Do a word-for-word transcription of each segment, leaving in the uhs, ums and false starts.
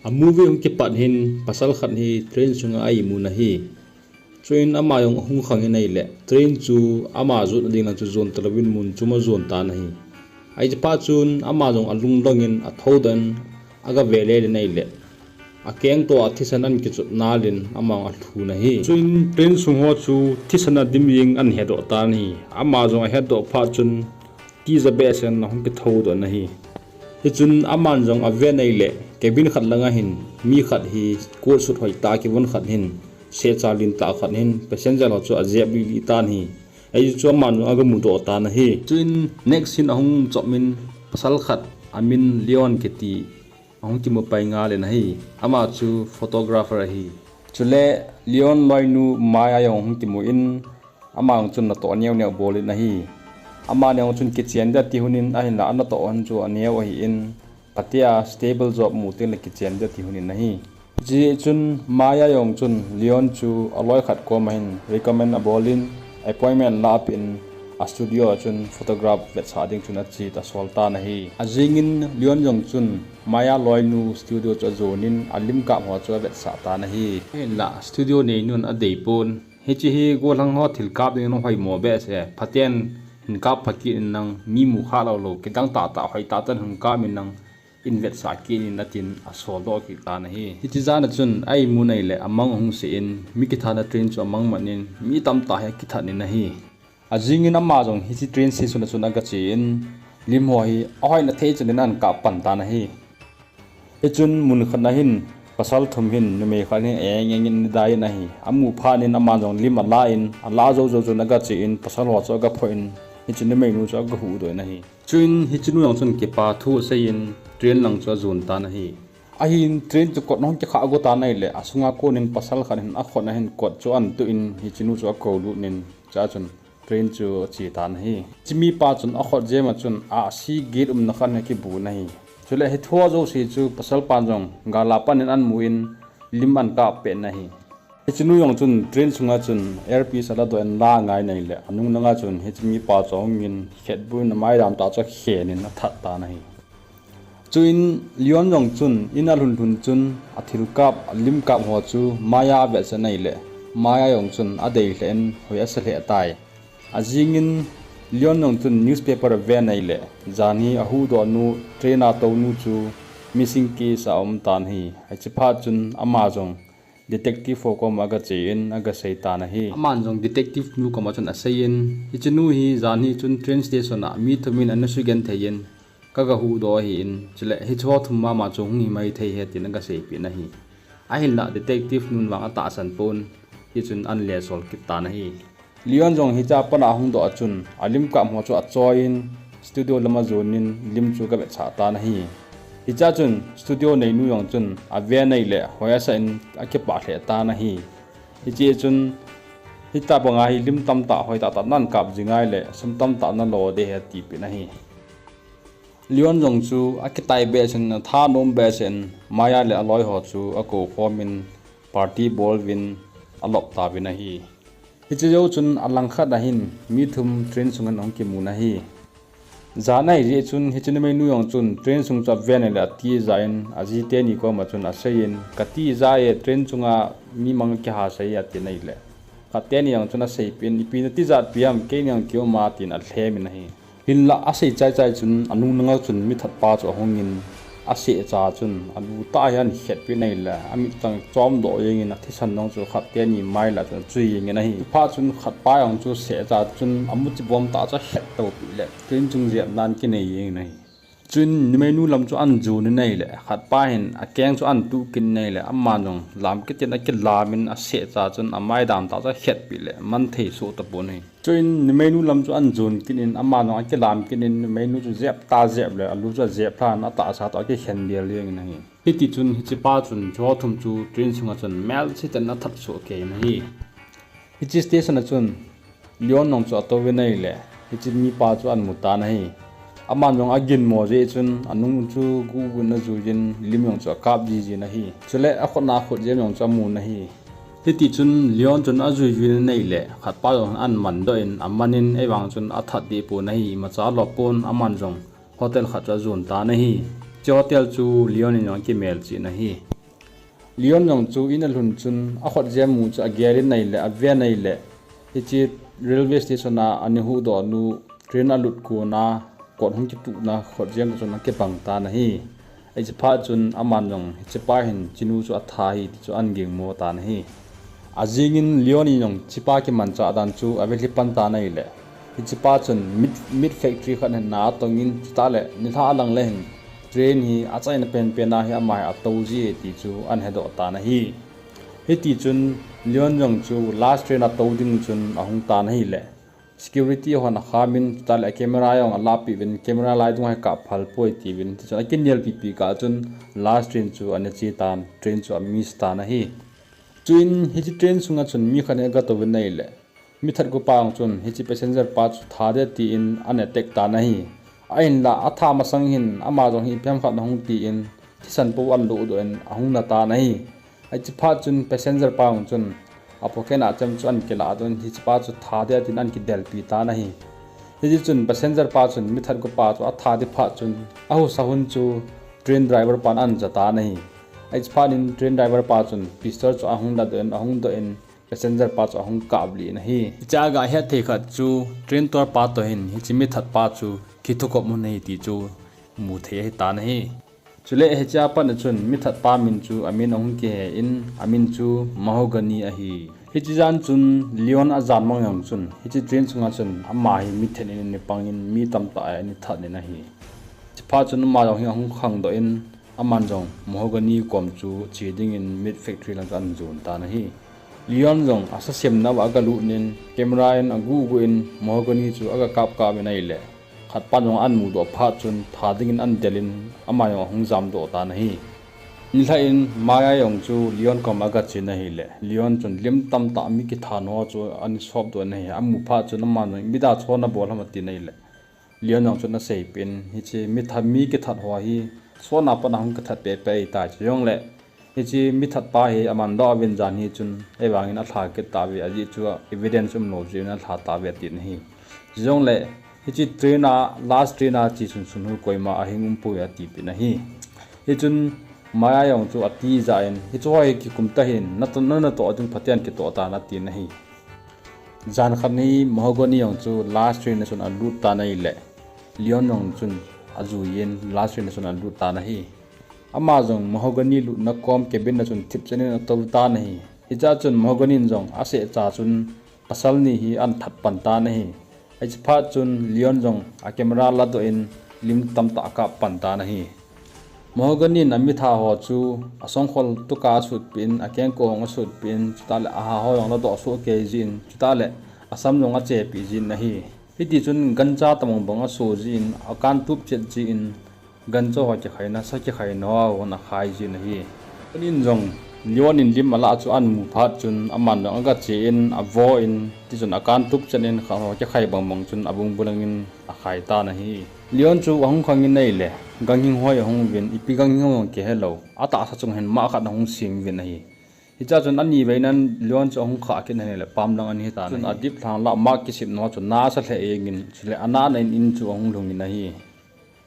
A movie hung kipat hin pasal khat hi train sunga a imut ahi. Chuin ama jong ahung khang in ahile, train chu ama jot ding lang chu jon talouvin mun chom a jon tan ahi. Hiche phat chun ama jong alungdong in athoudoh in aga ve lel in ahile, akeng toh a thisan ahin kichot nal in ama jong alhun ahi. Chuin train sung ho chu thisan a dim jeng in ahin hedoh tan ahi. Ama jong ahedoh phat chun tija behseh in ahung kithoudoh in ahi. Hichun aman jong aven ahile, cabin khat langa hin mi khat hi coat suit hoitah a kivon khat hin, secha lentah khat hin passenger ho chu ajep lih lih tan ahi. Hichu aman jong aga mudoh tan ahi. Chuin next scene ahung chom in pasal khat amin Leon kiti ahung kimu pai ngal in ahi. Ama chu photographer ahi. Chule Leon loinu Maya jong ahung kimu in, ama jong chun natoh neo neo bol in ahi. Amani jong chun kichen ding ati lhon in ahinla anatoh lhon chu aneo ahin, phatea stable job mu tengle kichen ding ati lhon in ahi. Hiche chun Maya jong chun Leon chu aloi khat koma hin recommend abol in, appointment alah peh in, a studio a chun photograph vetsah ding chun ache asol tan ahi. Ajing in Leon jong chun Maya loinu studio chu ajon in alim kap ho chu avetsah tan ahi. Ahinla studio neinun adei pon. Hiche hi golhang ho thil kap ding in ahoimo behseh. Phaten hin kap pha kit in lang, mi mu kha lou lou, kidang tah tah hoitah tah in hin kap in lang, hin vetsah kit in atin asoldoh kit tan ahi. Hiche jan a chun a imu in ahile amang ahung se in, mi kithana train chu amang man in, mi tamtah hi akithat in ahi. Ajing in ama jong hiche train station a chun aga che in, lim ho hi ahoina thei chan in ahin kap pan tan ahi. Hichun mun khat na hin pasal thum hin numei khat hi eng eng in ana dai in ahi. Amu phat in ama jong lim ala in, ala jou jou chun aga che in, pasal ho chu aga phoh in, hiche numeinu chu aga huhdoh in ahi. Chuin hiche nu jong chun kipa thu asei in train lang chu ajon tan ahi. Ahin train chu kot ahung kikhah go tan ahile, asunga kon in pasal khat hin akhut na hin kot chu ahin tuh in hiche nu chu akou lut in, chua chun train chu ache tan ahi. Hiche mipa chun akhut jem a chun ahsi gate umna khat hi akibun ahi. Chule hiche thu jouse chu pasal pan jong gal a pan in ahin mu in lim ahin kap peh in ahi. Hiche nu jong chun train sunga chun earpiece aladoh in la angai in ahile, anung langa chun hiche mipa chu ahung in khetbul in amaidam tah chu akhen in athat tan ahi. Chuin Leon jong chun in alhun lhun chun athil kap, alim kap ho chu Maya avetsah in ahile, Maya jong chun adei lheh in hoi asa lheh tai. Ajing in Leon jong chun newspaper ave in ahile, janhi ahuhdoh nu, train a tou nu chu missing case a um tan ahi. Hiche phat chun ama jong detective ho koma aga che in aga sei tan ahi. Aman jong detective nu koma chun asei in, hiche nu hi janhi chun train station a mi thum in ana sugenthei in, kaga huhdoh ahin, chule hiche ho thum mama chu hung himai thei ahi tin aga seipeh in ahi. Ahinla detective nun vang atahsan pon, hichun ahin lesol kit tan ahi. Leon jong hiche a pat a ahung doh a chun, alim kap ho chu achoi in, studio lam ajon in, lim chu aga vetsah tan ahi. Hiche a chun, studio neinu jong chun, ave in ahile, hoi asah in, akipah lheh tan ahi. Hiche chun, hitabang a hi lim tamtah, hoitah tah nahin kap jing ahile, sum tamtah nalo ding ahi atipeh in ahi. Leon jong chu akitai behseh in, athanom behseh in, Maya le aloi ho chu akou khom in, party bol uvin, alop tauvin ahi. Hiche jou chun alangkhat a hin mi thum train sunga ahung kimun ahi. Jan ahi jeh chun hiche numeinu jong chun train sung chu ave in ahile atija in, aji teni koma chun asei in, katija e, train sunga mi mang kihasei e atin ahile, khat teni jong chun aseipeh in, ipi natijat pi ham, keini jong kium a tin alhem in ahi. Hinla asei chaichai chun anung langa chun mithat pa chu ahung in, asehcha chun alu tah hi ahin khetpeh in ahile, amitchang chomdoh jeng in athisan jong chu khat teni mai lah chun achui jeng in ahi. Chuphat chun khat pa jong chu sehcha chun amu chibom tah chu akhet toupeh le, train sung jep nan kinei jeng in ahi. Chuin numeinu lam chu ahin jon in ahile, khat pa hin akeng chu ahin tuh kit in ahile, aman jong lam kit in akilam in asehcha chun amaidam tah chu akhetpeh le, man thei soh tapon ahi. Chuin numeinu lam chu ahin jon kit in, aman jong akilam kit in, numeinu chu jep tah jep le, alu chu ajep lhan, atahsa toh akikhen del jeng in ahi. Hitichun hichepa chun hicheho thum chu train sunga chun melchih tah in athat soh kei in ahi. Hiche station a chun Leon jong chu atouvin ahile, hiche mipa chu ahin mu tan ahi. Aman jong aginmo jeh chun anung chu gugu in ajuijin lim jong chu akap jiji in ahi. Chule akhut na khutjem jong chu amun ahi. Hitichun Leon chun ajuijui in ahile, khatpa jong ahin mandoh in, amanin ahivang chun athat dehpon ahi, imacha aloppon, aman jong hotel khat chu ajon tan ahi. Hiche hotel chu Leon in jong akimelchih in ahi. Leon jong chu in alhun chun akhut jeng mu chu agel in ahile, aven ahile, hiche railway station a ana huhdoh nu, train alut kon a kot hung kituhna khut jeng chun akibang tan ahi. Hiche phat chun aman jong hichepa hin chinu chu atha ahi ti chu ahin gingmo tan ahi. Ajing in Leon in jong hichepa kimanchah dan chu avelhi pan tan ahile, hichepa chun meat, meat factory khat henga atong in, chutah le nilhah alang le hin train hi achaina penpen a hi ama hi atou ji e ti chu ahin hedoh tan ahi. Hiti chun Leon jong chu last train atou ding chun ahung tan ahile, security hon akham in, chutah le camera jong alahpeh uvin, camera lai dunga hi kap phal poi tiuvin, tichun akinelpi pi kah chun last train chu ana che tan, train chu amiss tan ahi. Chuin hiche train sunga chun mi khat hi agatou vin ahile, mi that gopa jong chun hiche passenger pa chu tha ding tin ana attack tan ahi. Ahinla atha masang hin ama jong hi ipi ham khat ahung tin, thisan pou ahin lodoh in ahung na tan ahi. Hiche phat chun passenger pa jong chun a pocket a chemjam chu ahin kilah doh in, hichepa chu tha ding tin ahin kidelpi tan ahi. Hiti chun passenger pa chun mi that gopa chu atha ding phat chun ahusa hun chu train driver pan ahin ja tan ahi. Hiche phat in train driver pa chun pistol chu ahung ladoh in, ahung doh in, passenger pa chu ahung kaplih in ahi. Hichea gahet thei khat chu train tolpa toh hin hiche mi that pa chu kithukop mun ahi ti chu mu thei ahi tan ahi. Chule hichea pat a chun mi that pa min chu amin ahung kihe in, amin chu Mahogany ahi. Hiche jan chun Leon ajan mang jong chun hiche train sunga chun ama hi mi that in ana pang in, mi tamtah in ana that in ahi. Hiche phat chun ama jong hi ahung khangdoh in, aman jong Mahogany kom chu che dingin meat factory lang chu ahin jon tan ahi. Leon jong asa semna uva agalut in, camera in aguh guh in Mahogany chu agakap kap in ahile, khat pan jong ahin mudoh phat chun tha dingin ahin del in, ama jong ahung jamdoh tan ahi. Nilhah in Maya jong chu Leon kom agache in ahile, Leon chun lim tamtah mi kithat ho chu ahin sopdoh in ahi. Amu phat chun aman jong, "Ipi dia chon nabol ham?" atin ahile, Leon jong chun aseipeh in, hiche mi that, mi kithat ho hi sotna pat a hung kithat pehpeh ahitai, chujongle hiche mi that pa hi aman lou aven jan hi chun, ahivangin alha kit tauve, ajeh chu evidence umlou jeh in alha tauve atin ahi. Chujongle hiche train a, last train a che sunsun hu koima ahing umpoi atipeh in ahi. Hichun Maya jong chu atijat in, "Hiche ho hi kikum tahih in, na, na, natoh ding phaten kitoh tan," atin ahi. Jan khat hi Mahogany jong chu last train a chun alut tan ahile, Leon jong chun ajui in last train a chun alut tan ahi. Ama jong Mahogany lutna kom cabin a chun thipchan in atou tan ahi. Hichea chun Mahogany in jong asehcha chun pasal ni hi ahin that pan tan ahi. Hiche phat chun Leon jong a camera ladoh in lim tamtah akap pan tan ahi. Mahogany in amitha ho chu asongkhol tuka asutpeh in, akengkoh jong asutpeh in, chutah le aha ho jong ladoh soh kei jin, chutah le asam jong achepeh jin ahi. Hiti chun gancha tabang bang aso jin, akan tup chet jin, gancha ho kikhaina, sa kikhaina ho ahin akhai jin ahi. Mahogany in jong Leon in lim alah chu ahin mu phat chun aman jong agache in, avo in, tichun akan tup chet in, khat ho kikhai bang bang chun abung bulang in akhai tan ahi. Leon chu ahung khang in ahile, ganghing ho ahung uvin, ipi ganghing ho jong kihelou, atahsa chung hin mah khat ahung sing uvin ahi. Hichea chun ani vei nan Leon chu ahung khah kit in ahile, pam lang ahin hitan ahi. Chun adip lhang lah mah kisepna ho chu na asa lheh jeng in, chule anahna in in chu ahung lhung in ahi.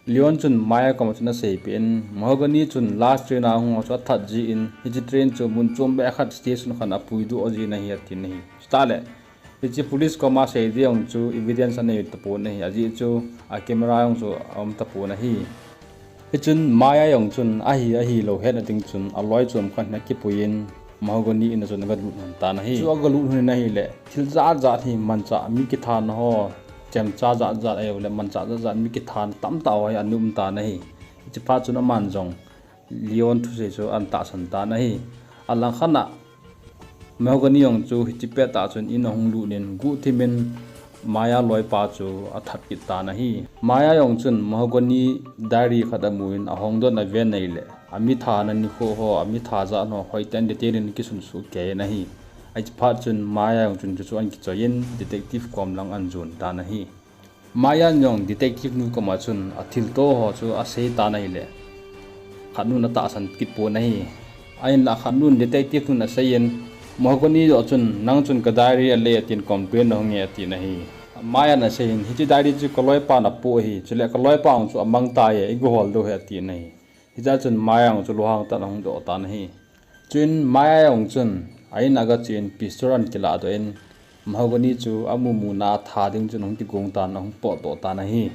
Leon chun Maya kom a chun aseipeh in, Mahogany chun last train a hung ho chu athat jin, hiche train chu mun chom beh khat station khat a apuidoh jin ahi atin ahi. Chutah le hiche police kom a sei ding jong chu evidence anei tapon ahi, ajeh chu a camera jong chu aum tapon ahi. Hichun Maya jong chun ahi, ahilou hetna ding chun aloi chom khat hin akipui in Mahogany in a chun agalut lhon tan ahi. Chu agalut lhon in ahile, thil jat jat hi manchah mi kithat ho, chemcha jat jat ahilouleh manchah jat jat mi kithat tamtah ho hi ana um tan ahi. Hiche phat chun aman jong Leon thusei chu ahin tahsan tan ahi. Alangkhat a Mahogany jong chu hiche pet a chun in ahung lut in guhthim in Maya loipa chu athat kit tan ahi. Maya jong chun Mahogany diary khat amu in ahongdoh in aven ahile, amithana nikho ho, amitha jat ho hoiten detail in akisunsuh kei in ahi. Hiche phat chun Maya jong chun chuchu ahin kichoi in detective kom lang ahin jon tan ahi. Maya in jong detective nu kom a chun athilto ho chu asei tan ahile, khat nun atahsan kit pon ahi. Ahinlah khat nun, detective nun asei in, Mahogany joh chun, nang chun ka diary ale atin complain ahung e atin ahi. Maya in asei in, hiche diary chu ka loipan apoh ahi, chule ka loipa jong chu amang tai e, iga hol diu ahi atin ahi. Hichea chun Maya jong chu lunghang tah in ahung doh tan ahi. Chuin Maya jong chun a in a gachen pistol ahin kiladoh in, Mahogany chu amu muna atha ding chun ahung kigong tan, ahung potdoh tan ahi.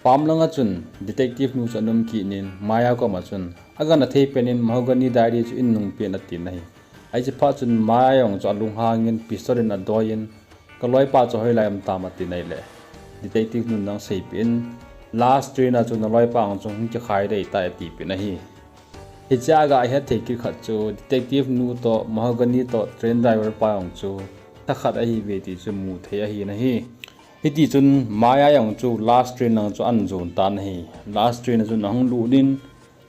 Pam langa chun detective nu chu ana um kit in, Maya koma chun, agana thei pen in Mahogany diary chu in nung pen atin ahi. Hiche phat chun Maya jong chu alunghangin pistol in adoiyin, kaloipa chu hoilai um tam atin ahile, detective nun ana seipeh in, last train a chu naloipa jong chu hung kikhai ding ahitai atipeh in ahi. Hichea ga ahet thei kit khat chu detective nu toh Mahogany toh train driver pa jong chu thakhat ahiuve ti chu mu thei ahi nahi. Hitichun Maya jong chu last train lang chu ahin jon tan ahi. Last train a chun ahung lut in,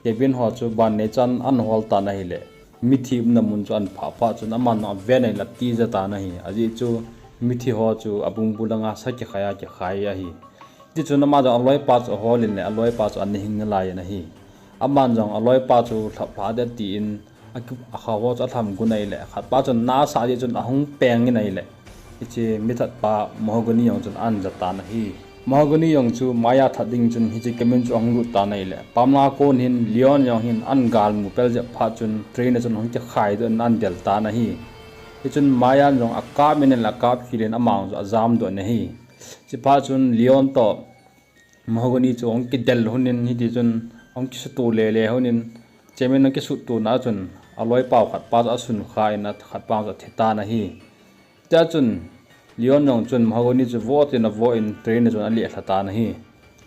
cabin ho chu ban neichan ahin hol tan ahile, mithi umna mun chu ahin phah phat chun aman jong aven ahile atija tan ahi. Ajeh chu mithi ho chu abungbu langa sa kikhai a kikhai ahi. Tichun ama jong aloipa chu ahol in le, aloipa chu ana hing nalai in ahi. Aman jong aloipa chu lhaplha ding atin, akha ho chu alhamgun ahile, khatpa chun nasah jeh chun ahung peng in ahile, hiche mithatpa Mahogany jong chun ahin ja tan ahi. Mahogany jong chu Maya that ding chun hiche cabin chu ahung lut tan ahile, pamlanga kon hin Leon jong hin ahin galmu pel jep phat chun train a chun ahung kikhaidoh in ahin del tan ahi. Hichun Maya jong akap in le akap khel in ama jong chu ajamdoh in ahi. Chuphat chun Leon toh Mahogany chu ahung kidel lhonin, hitichun ahung kisuto lele lhonin, chairman ahung kisuto na chun aloipa khatpa chu asunkha in, khatpa chu athi tan ahi. Chua chun Leon jong chun Mahogany chu vo tin avoh in train a chun alelha tan ahi.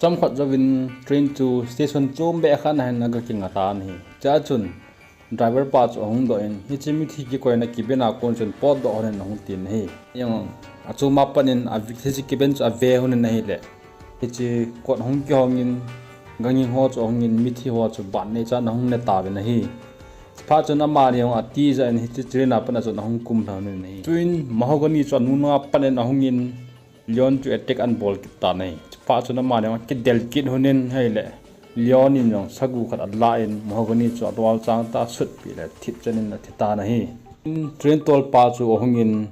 Chomkhat jouvin train chu station chombeh khat a hin aga kinga tan ahi. Chua chun driver pa chu ahung doh in, hiche mithi kikoina cabin a kon chun potdoh lhonin ahung tin ahi. Jong achom a pat in hiche cabin chu ave lhonin ahile, hiche kot ahung kihongin, ganghing ho chu ahungin, mithi ho chu ban neichan ahung ne tauvin ahi. Chuphat chun amani jong atija in hiche train a pat a chun ahung kumlha lhonin ahi. Chuin Mahogany chu anunga pat in ahungin, Leon chu attack ahin bol kit tan ahi. Chuphat chun amani jong akidel kit lhonin ahile, Leon in jong sagu khat alan Mahogany chu alolchang tah a asutpeh le thipchan in athi tan ahi. Train tolpa chu ahungin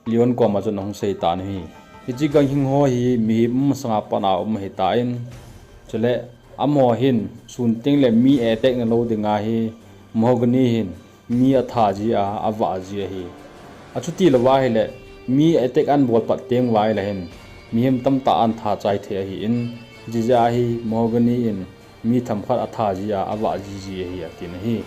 Leon koma chun ahung sei tan ahi. Hiche ganghing ho hi mihem um masanga pat a um ahitan, chule amaho hin sun tengle mi attack na lou dinga hi Mahogany hin mi atha ji a, avah ji ahi. Achuti louva ahile, mi attack ahin bol pat teng uva ahile hin mihem tamtah ahin tha chai thei ahin, hijeh a hi Mahogany in mi themkhat atha ji a, avah jiji ahi atin ahi.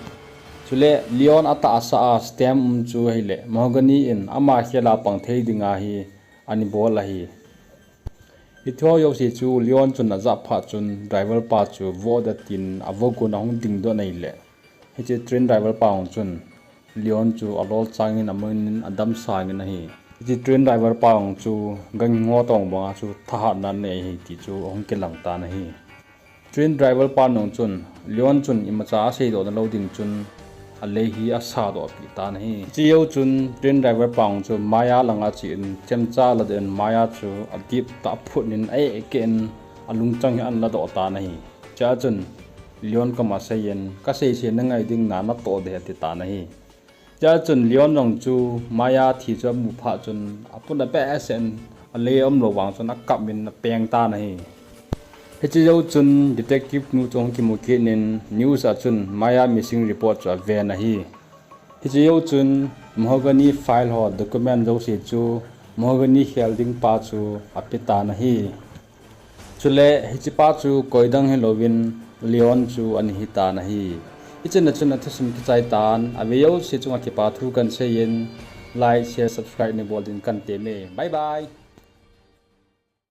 Chule Leon atahsa a stamp um chu ahile, Mahogany in ama khel a pang thei dinga hi ana bol ahi. Hiche ho jouse chu Leon chun ajah phat chun driver pa chu vo ding atin avoh gon ahung dingdoh in ahile, hiche train driver pa jong chun Leon chu alolchang in amangin adamsang in ahi. Hiche train driver pa jong chu ganghing ho toh banga chu thahatna anei ahi ti chu ahung kilang tan ahi. Train driver pa jong chun Leon chun imacha aseidoh na lou ding chun alei hi asahdoh peh tan ahi. Hiche jou chun train driver pa jong chu Maya langa achen chemcha ladoh in Maya chu adiptah phut in a-eh keh in alungchang hi ahin ladoh tan ahi. Chua chun Leon koma aseiyin, kaseise nangai ding na natoh ding ati tan ahi. Chua chun Leon jong chu Maya thi chu amu phat chun apuna behseh in alei aum lou vang chun akap in apeng tan ahi. Hiche jou chun detective nu chu ahung kimu kit in news a chun Maya missing report chu aven ahi. Hiche jou chun Mahogany file ho document jouse chu Mahogany khel ding pa chu ape tan ahi. Chule hiche pa chu koidang hilouvin Leon chu ana hitan ahi. Hichena chun athusim kichai tan, ave jouse chunga kipa thu kahin seiyin, like, share, subscribe neibol din kahin temme. Bye bye.